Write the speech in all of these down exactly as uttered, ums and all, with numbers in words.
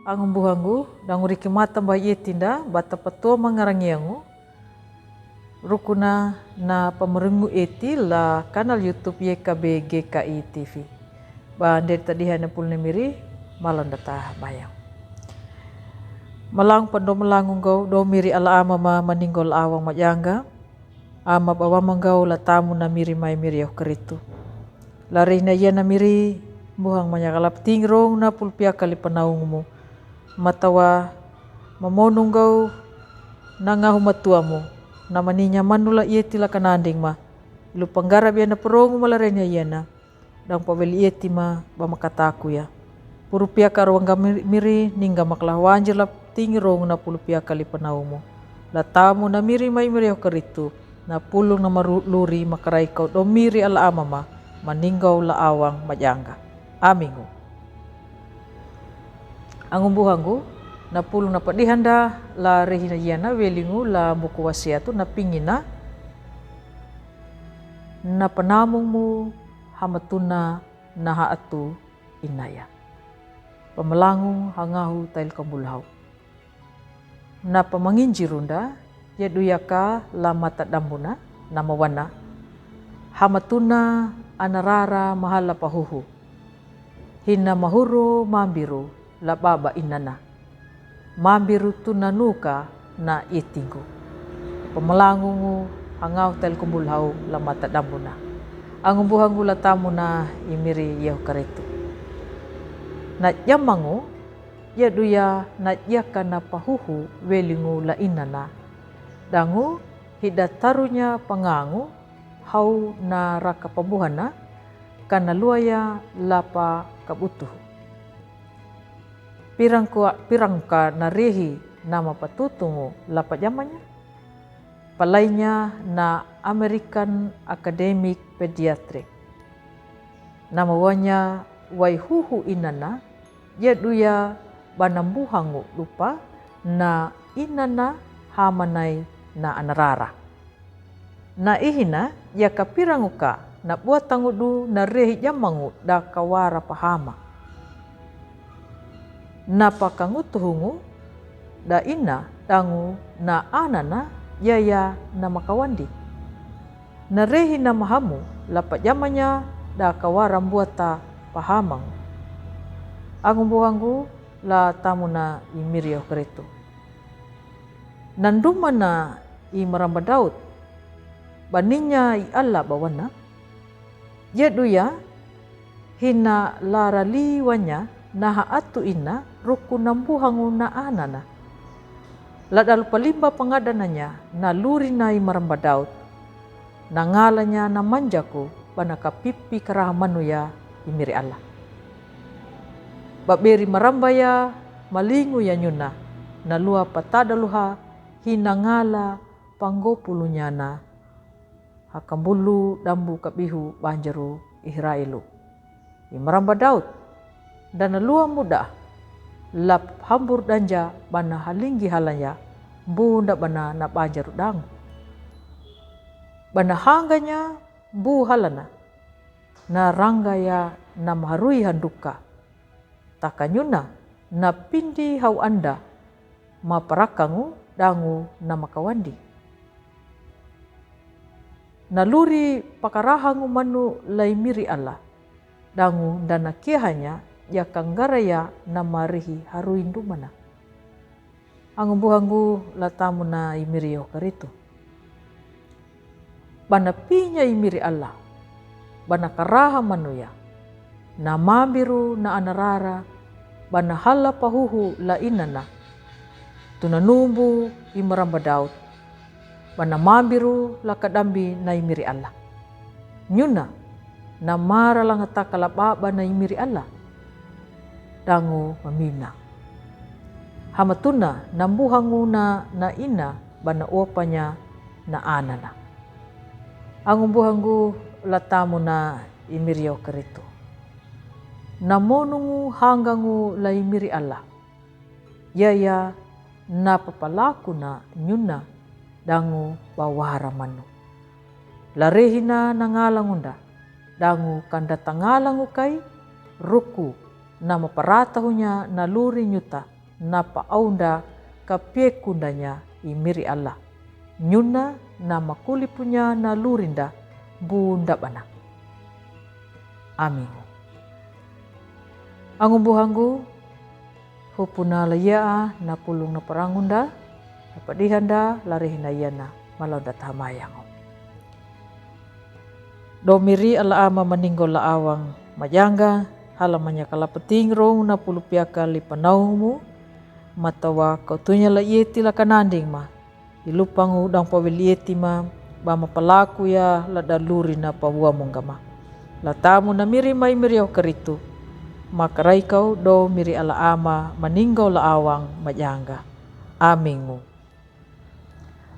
Angu buhangu, dangu riki mata ba ieti nda, bata patoa mangarangi angu. Rukuna na pamarengu eti la kanal YouTube Y K B G K I T V. Ba nderi ta diha na pulne miri, malanda ta baya. Malang pando malangu ngau, do miri ala ama ma maningol awang majanga. Ama bawa manggau la tamu na miri mai miri oh keritu. La rehina ia na miri buhang manyakala peting rong na pulpia kali panaung mu. Matawa mamonung gau na ngahu matuamu. Na maninya manula ieti la kananding ma. Lu panggarap ia na perong ma la rehina ia na. Dang pawel ieti ma ba makataku ia. Purupia karwangga miri, miri ningga makala wanjir la peting rong na pulpia kali panaung mu. La tamu na miri mai miri oh keritu. Na pulung na maru-, luri makarai kau do miri ala ama ma, maninggau la awang majanga. Amingu. Angu buhangu, na pulung na padihanda la rehina ia na welingu la buku wasiatu na pingina, na panamung mu hamatuna na ha atu inaya. Pamalangu hangahu tail kambulhau. Na pamanginjirunda, ia duyaka la mata dambuna, na mawana. Hamatuna anarara mahala pahuhu. Hina mahuru mambiru la baba inana. Mambiru tuna nuka na itingu. Pamalangungu hangahu tail kumbulhau la mata dambuna. Angu buhangu la tamuna imiri ia oh keritu. Na jamangu, ia duya na jaka na pahuhu welingu la inana. Dangu hida tarunya pangangu hau na raka pabuhana kana luaya lapa kabutuhu. Pirangka, pirangka na rehi nama patutungu lapa jamanya. Palainya na American Academic Pediatric. Nama wanya wai huhu inana, ia duya banambuhangu lupa na inana hamanai na anarara. Na ihina ia kapiranguka na buatangu du na rehi jamangu da kawara pahama. Na pakangutuhungu da ina dangu na anana ia ia na makawandi. Na rehi na mahamu la pajamanya da kawara buata pahamangu. Angu buhangu la tamuna imiri oh keritu. Nandumana i maramba Daud. Baninya i Allah bawana. Ia duya hina lara liwanya na ha atu ina ruku nambuhangu na anana. La dalu palimba pangadananya na lurina i maramba Daud. Na ngalanya na manjaku bana kapipi karaha manuya imiri Allah. Baberi maramba ia malingu ia nyuna na lua patada luha hina ngala panggopulunya na. Hakambulu dambu kabihu banjaru Israelu. I maramba Daud. Dana lua muda lap hambur danja bana halinggi halanya bunda bana na banjaru dangu. Bana hangganya bu halana. Na ranggaya na maharui handuka. Takanyuna na pindi hau anda maparakangu dangu na makawandi. Na luri pakarahangu manu la imiri Allah dangu dana kehanya ia kanggaraya na marihi harui ndumana. Angu buhangu la tamuna imiri oh keritu. Bana pinya imiri Allah. Bana karaha manuya. Na mambiru na anarara. Bana hala pahuhu la inana. Tuna numbu i maramba Daud. Bana mambiru la kadambi na imiri Allah. Nyuna na mara langataka la baba na imiri Allah. Dangu mamina. Hamatuna nambuhangu na na ina bana opanya na anana. Angu buhangu la tamuna imiri oh keritu. Na monungu hanggangu la imiri Allah. Ia ia na papalakuna nyuna dangu bawara manu. La rehina na ngalangunda dangu kandata ngalangu kai ruku na maparatahunya na luri nyuta. na pa'aunda ka piekunda nya i miri Allah. Nyuna na makulipunya na lurinda bunda bana. Amingu. Angumbuhangu, hupuna la iya'a na pulung na parangunda, na padihanda la rehina iyana malaunda tahamayangu. Do miri ala'ama maninggo la'awang majanga, hala manyakala peting rong na pulu piaka li panaungmu, matawa kau tunya la ieti la kananding ma, ilupangu dang pawil ieti ma, ba mapalaku ya la daluri na pawuamunga ma. La tamu na miri mai miri au karitu, makarai kau do miri ala'ama maninggo la'awang majanga. Amingu.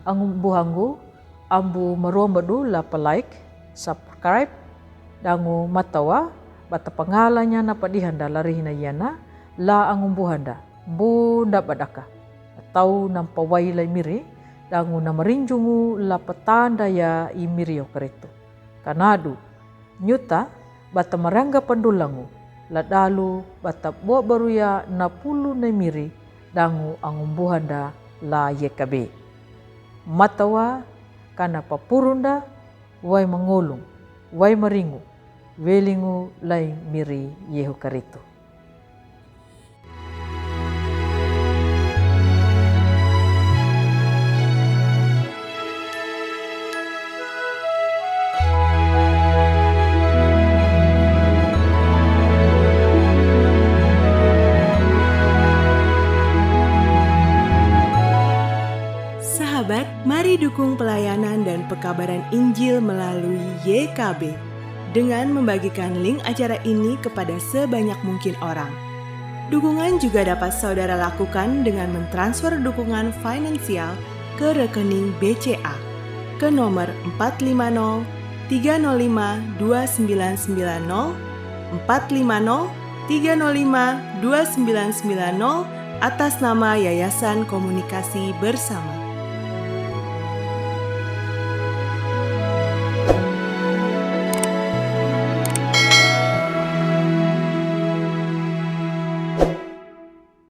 Angumbuhangu, ambu maruambadu la pa like, subscribe, dangu matawa, bata pangalanya na padihanda la rehina iyana, la angumbuhanda, bunda badaka, tau nampa wailai miri, dangu namarinjungu la patanda ya i miri au karitu. Kanadu, nyuta, bata marangga pandulangu, la dalu bata bua baruya na pulu na miri, dangu angumbuhanda la iekabe. Matawa, kana papurunda, wai mangolung, wai maringu, welingu lai miri Yehu karitu. Sahabat, mari dukung pelayanan dan pekabaran Injil melalui Y K B dengan membagikan link acara ini kepada sebanyak mungkin orang. Dukungan juga dapat saudara lakukan dengan mentransfer dukungan finansial ke rekening B C A ke nomor empat lima nol tiga nol lima dua sembilan sembilan nol, empat lima nol tiga nol lima dua sembilan sembilan nol, atas nama Yayasan Komunikasi Bersama.